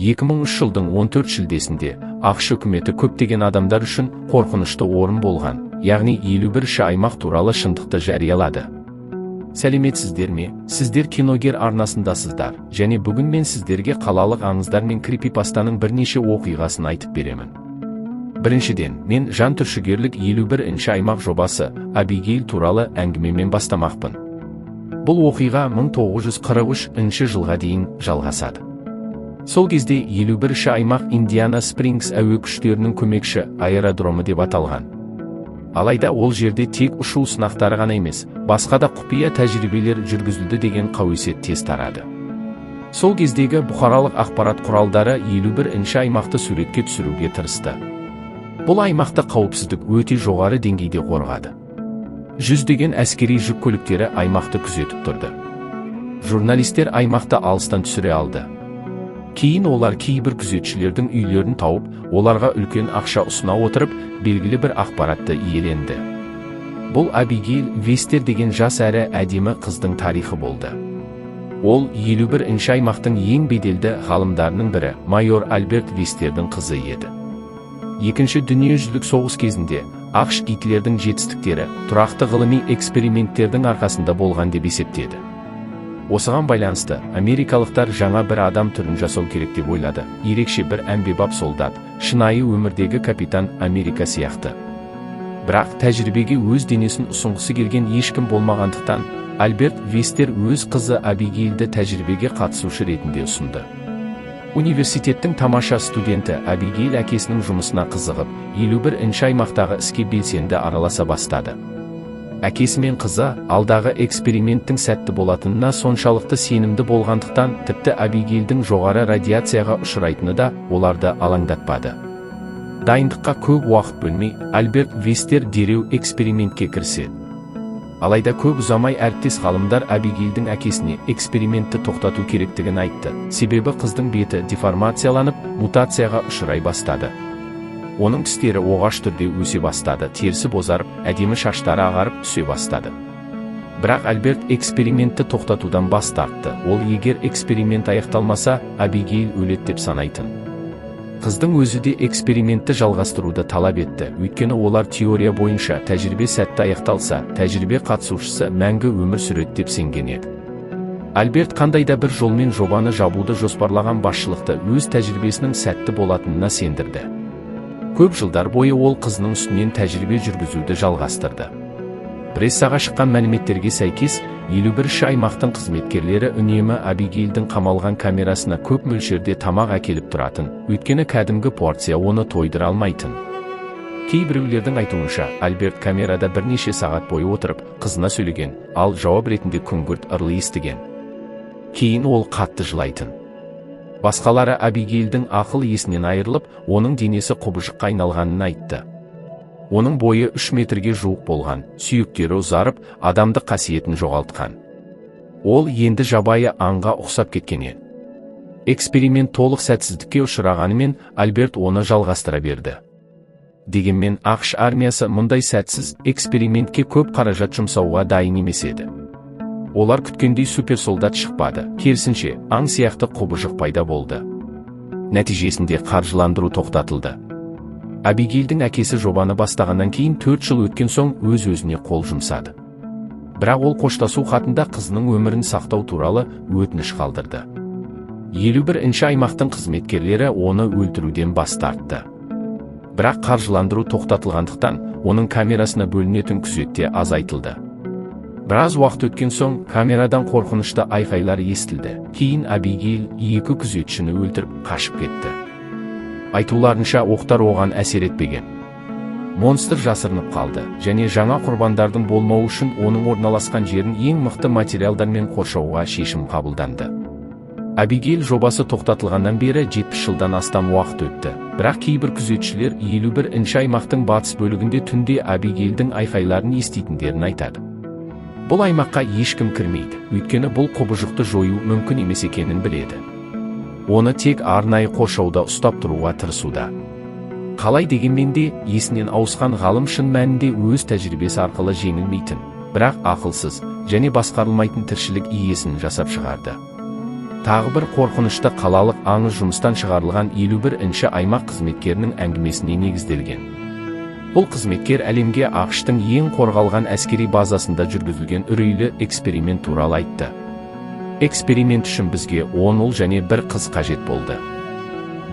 2003 жылдың 14 шілдесінде АҚШ үкіметі көптеген адамдар үшін қорқынышты орын болған, яғни 51-ші аймақ туралы шындықты жариялады. Сәлеметсіздер ме? Сіздер Киногер арнасындасыздар және бүгін мен сіздерге қалалық аңыздар мен крипипастаның бірнеше оқиғасын айтып беремін. Біріншіден, мен жан түршігерлік 51-ші аймақ жобасы Абигейл туралы әңгімемен бастамақпын. Бұл оқиға 1943 жылға дейін жалғасады. Сол кезде 51-ші аймақ Индиана Спрингс әуе күштерінің көмекші аэродромы деп аталған. Алайда ол жерде тек ұшу сынақтары ғана емес, басқа да құпия тәжірибелер жүргізілді деген қауесет тез тарады. Сол кездегі бұқаралық ақпарат құралдары 51-ші аймақты суретке түсіруге тырысты. Бұл аймақта қауіпсіздік өте жоғары деңгейде қорғады. Жүздеген әскери жүк көліктері аймақты күзетіп тұрды. Журналистер аймақты алыстан түсіре алды. Кейін олар кейбір күзетшілердің үйлерін тауып, оларға үлкен ақша ұсына отырып, белгілі бір ақпаратты иеленді. Бұл Абигейл Вестер деген жас әрі әдемі қыздың тарихы болды. Ол 51-ші аймақтың ең беделді ғалымдарының бірі, майор Альберт Вестердің қызы еді. Екінші дүниежүзілік соғыс кезінде АҚШ Гитлердің жетістіктері тұрақты ғылыми эксперименттердің арқасында болған деп есептеді. Осыған байланысты америкалықтар жаңа бір адам түрін жасау керек деп ойлады. Ерекше бір әмбебап солдат, шынайы өмірдегі капитан Америка сияқты. Бірақ тәжірибеге өз денесін ұсынғысы келген ешкім болмағандықтан, Альберт Вестер өз қызы Абигейлді тәжірибеге қатысушы ретінде ұсынды. Университеттің тамаша студенті Абигейл әкесінің жұмысына қызығып, 51-ші аймақтағы іске белсенді араласа бастады. Әкесі мен қызы алдағы эксперименттің сәтті болатынына соншалықты сенімді болғандықтан, тіпті Абигейлдің жоғары радиацияға ұшырайтыны да оларды алаңдатпады. Дайындыққа көп уақыт бөлмей, Альберт Вестер дереу экспериментке кіріседі. Алайда көп ұзамай әріптес ғалымдар Абигейлдің әкесіне экспериментті тоқтату керектігін айтты. Себебі қыздың беті деформацияланып, мутацияға ұшырай бастады. Оның тістері оғаш түрде өсе бастады, терісі бозарып, әдемі шаштары ағарып түсе бастады. Бірақ Альберт экспериментті тоқтатудан бас тартты. Ол егер эксперимент аяқталмаса, Абигейл өледі деп санайтын. Қыздың өзі де экспериментті жалғастыруды талап етті, өйткені олар теория бойынша тәжірибе сәтті аяқталса, тәжірибе қатысушысы мәңгі өмір сүреді деп сенген еді. Альберт қандай да бір жолмен жобаны жабуды жоспарлаған басшылықты өз тәжірибесінің сәтті болатынына сендірді. Көп жылдар бойы ол қызының үстінен тәжірибе жүргізуді жалғастырды. Прессаға шыққан мәліметтерге сәйкес, 51-ші аймақтың қызметкерлері үнемі Абигейлдің қамалған камерасына көп мөлшерде тамақ әкеліп тұратын, өйткені кәдімгі порция оны тойдыра алмайтын. Кейбіреулердің айтуынша, Альберт камерада бірнеше сағат бойы отырып, қызына сөйлеген, ал жауап ретінде күңгірт ырыл естіген. Кейін ол қатты жылайтын. Басқалары Абигейлдің ақыл есінен айырылып, оның денесі құбыжыққа айналғанын айтты. Оның бойы 3 метрге жуық болған, сүйектері ұзарып, адамдық қасиетін жоғалтқан. Ол енді жабайы аңға ұқсап кеткен еді. Эксперимент толық сәтсіздікке ұшырағанымен, Альберт оны жалғастыра берді. Дегенмен АҚШ армиясы мұндай сәтсіз экспериментке көп қаражат жұмсауға дайын емес еді. Олар күткендей суперсолдат шықпады, керісінше, аң сияқты құбыжық пайда болды. Нәтижесінде қаржыландыру тоқтатылды. Абигейлдің әкесі жобаны бастағаннан кейін 4 жыл өткен соң өз-өзіне қол жұмсады. Бірақ ол қоштасу хатында қызының өмірін сақтау туралы өтініш қалдырды. 51-ші аймақтың қызметкерлері оны өлтіруден бас тартты. Бірақ қаржыландыру тоқтатылғандықтан, оның камерасына бөлінетін күзетте азайтылды. Біраз уақыт өткен соң камерадан қорқынышты айқайлар естілді. Кейін Абигейл 2 күзетшіні өлтіріп қашып кетті. Айтуларынша, оқтар оған әсер етпеген. Монстр жасырынып қалды және жаңа құрбандардың болмауы үшін оның орналасқан жерін ең мықты материалдармен қоршауға шешім қабылданды. Абигейл жобасы тоқтатылғаннан бері 70 жылдан астам уақыт өтті. Бірақ кейбір күзетшілер 51-ші аймақтың батыс бөлігінде түнде Абигейлдің айқайларын еститіндерін айтады. Бұл аймаққа ешкім кірмейді, өйткені бұл құбыжықты жою мүмкін емес екенін біледі. Оны тек арнайы қоршауда ұстап тұруға тырысуда. Қалай дегенмен де, есінен ауысқан ғалым шын мәнінде өз тәжірибесі арқылы жеңілмейтін, бірақ ақылсыз және басқарылмайтын тіршілік иесін жасап шығарды. Тағы бір қорқынышты қалалық аңыз жұмыстан шығарылған 51-ші аймақ қызметкерінің әңгімесіне негізделген. Бұл қызметкер әлемге АҚШ-тың ең қорғалған әскери базасында жүргізілген үрейлі эксперимент туралы айтты. Эксперимент үшін бізге 10 ұл және бір қыз қажет болды.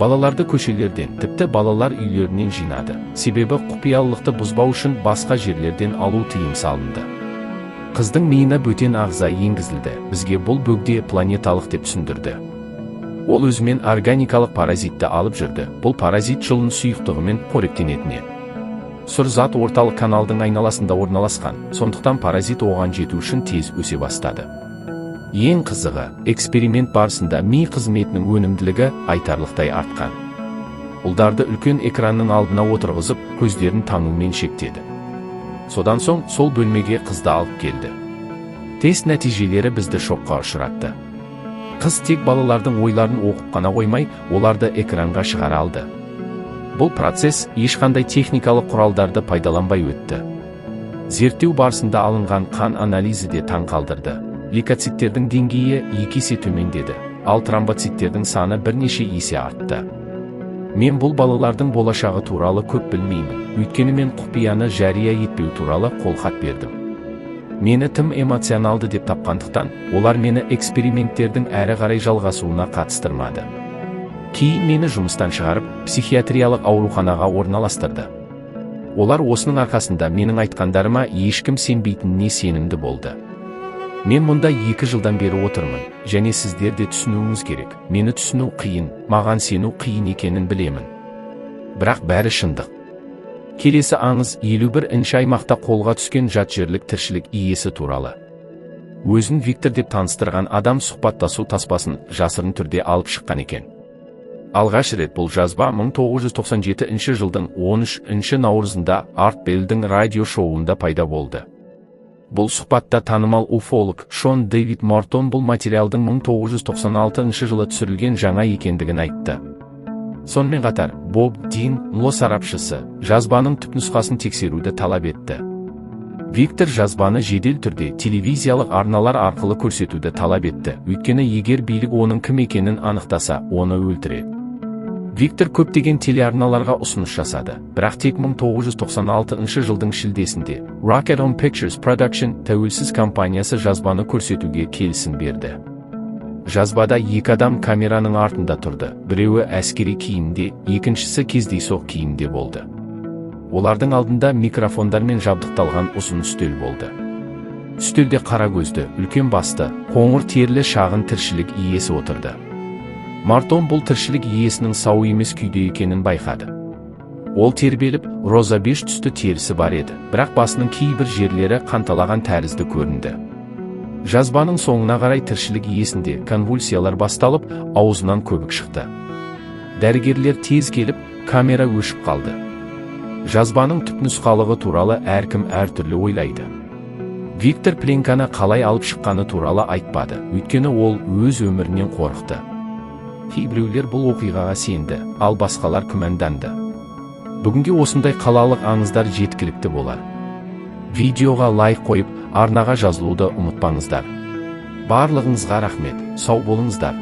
Балаларды көшелерден, тіпті балалар үйлерінен жинады. Себебі құпиялылықты бұзбау үшін басқа жерлерден алу тыйым салынды. Қыздың миына бөтен ағза енгізілді. Бізге бұл бөгде планеталық деп түсіндірді. Ол өзімен органикалық паразитті алып жүрді. Бұл паразит жұлын сұйықтығымен қоректенетін еді. Сұр зат орталық каналдың айналасында орналасқан, сондықтан паразит оған жету үшін тез өсе бастады. Ең қызығы, эксперимент барысында ми қызметінің өнімділігі айтарлықтай артқан. Ұлдарды үлкен экранның алдына отырғызып, көздерін таңумен шектеді. Содан соң сол бөлмеге қызды алып келді. Тест нәтижелері бізді шокқа ұшыратты. Қыз тек балалардың ойларын оқып қана қоймай, оларды экранға шығара алды. Бұл процесс ешқандай техникалық құралдарды пайдаланбай өтті. Зерттеу барысында алынған қан анализі де таң қалдырды. Лейкоциттердің деңгейі 2 есе төмендеді, ал тромбоциттердің саны бірнеше есе артты. Мен бұл балалардың болашағы туралы көп білмеймін, өйткені мен құпияны жария етпеу туралы қолхат бердім. Мені тым эмоционалды деп тапқандықтан, олар мені эксперименттердің әрі қарай жалғасуына қатыстырмады. Кейін мені жұмыстан шығарып, психиатриялық ауруханаға орналастырды. Олар осының арқасында менің айтқандарыма ешкім сенбейтініне сенімді болды. Мен мұнда 2 жылдан бері отырмын, және сіздер де түсінуіңіз керек. Мені түсіну қиын, маған сену қиын екенін білемін. Бірақ бәрі шындық. Келесі аңыз 51-ші аймақта қолға түскен жатжерлік тіршілік иесі туралы. Өзін Виктор деп таныстырған адам сұхбаттасу таспасын жасырын түрде алып шыққан екен. Алғаш рет бұл жазба 1997 жылдың 13 наурызында Арт Беллдің радио шоуында пайда болды. Бұл сұхбатта танымал уфолог Шон Дэвид Мортон бұл материалдың 1996 жылы түсірілген жаңа екендігін айтты. Сонымен қатар, Боб Дин, НЛО сарапшысы, жазбаның түпнұсқасын тексеруді талап етті. Виктор жазбаны жедел түрде телевизиялық арналар арқылы көрсетуді талап етті, өйткені егер билік оның кім екенін анықтаса, оны өлтіреді. Виктор көптеген телеарналарға ұсыныс жасады, бірақ тек 1996 жылдың шілдесінде Rocket On Pictures Production тәуелсіз компаниясы жазбаны көрсетуге келісім берді. Жазбада екі адам камераның артында тұрды, біреуі әскери киімде, екіншісі кездейсоқ киімде болды. Олардың алдында микрофондармен жабдықталған ұзын үстел болды. Үстелде қара көзді, үлкен басты, қоңыр терілі шағын тіршілік иесі отырды. Мартон бұл тіршілік иесінің сау емес күйде екенін байқады. Ол тербеліп, роза беж түсті терісі бар еді, бірақ басының кейбір жерлері қанталаған тәрізді көрінді. Жазбаның соңына қарай тіршілік иесінде конвульсиялар басталып, аузынан көбік шықты. Дәрігерлер тез келіп, камера өшіп қалды. Жазбаның түпнұсқалығы туралы әркім әртүрлі ойлайды. Виктор пленканы қалай алып шыққаны туралы айтпады, өйткені ол өз өмірінен қорықты. Кейбіреулер бұл оқиғаға сенді, ал басқалар күмәнданды. Бүгінге осындай қалалық аңыздар жеткілікті болар. Видеоға лайк қойып, арнаға жазылуды ұмытпаңыздар. Барлығыңызға рахмет, сау болыңыздар.